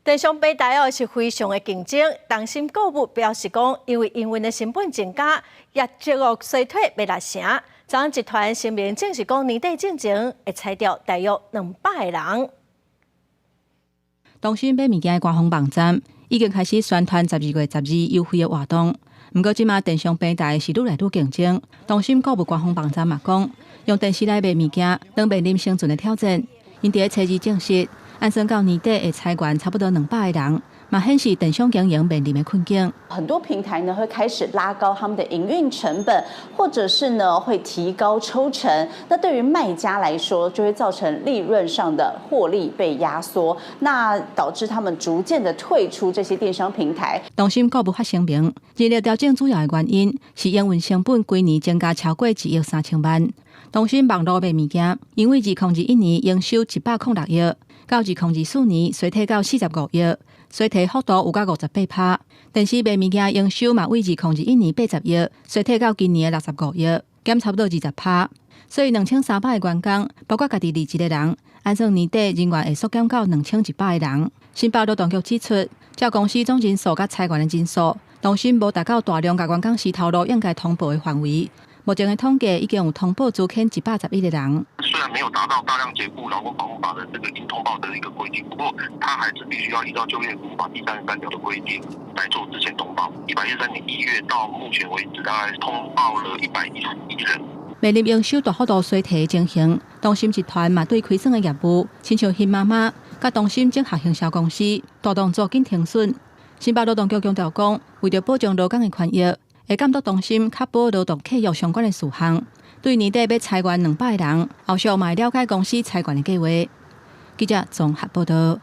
電商平台哦是非常的競爭，東森購物表示講，因為營運的成本增加，業績哦衰退欲六成。早安集團聲明證實講，年底進前會裁掉大約200個人。東森買物件的官方網站已經開始宣傳12月12優惠的活動，毋過這馬電商平台是愈來愈競爭。東森購物官方網站嘛講，用電視來賣物件，攏面臨生存的挑戰。𪜶佇初二證實，按算到年底會裁員差不多200個人，嘛顯示電商經營面臨的困境。很多平台呢會開始拉高他們的營運成本，或者是呢會提高抽成。那對於賣家來說，就會造成利潤上的獲利被壓縮，那導致他們逐漸的退出這些電商平台。東森購物發聲明，人力調整主要的原因是營運成本規年增加超過1億3千萬。東森網路賣物件，因為2021年營收106億，到2024年衰退到45億，衰退幅度有到58%。電視賣物件營收嘛，為2021年80億，衰退到今年的65億，減差不多20%。所以2300個員工，包括家己離職的人，按算年底人員會縮減到2100個人。新北勞動局指出，照公司總人數佮裁員的人數，東森無達到大量共員工時頭路應該通報的範圍。目前的統計已經有通報資遣111個人。雖然沒有達到大量解僱勞工保護法的這個應通報的一個規定，不過他還是必須要依照就業服務法第33條的規定來做資遣通報。113年1月到目前為止，大概通報了111人。面臨營收大幅度衰退的情形，東森集團嘛對虧損的業務，親像新媽媽、佮東森整合行銷公司大動作緊停損。新北勞動局強調講，為著保障勞工的權益，會監督東森確保勞動契約相關的事項。對年底欲裁員200個人，後續嘛會了解公司裁員的計劃。記者綜合報道。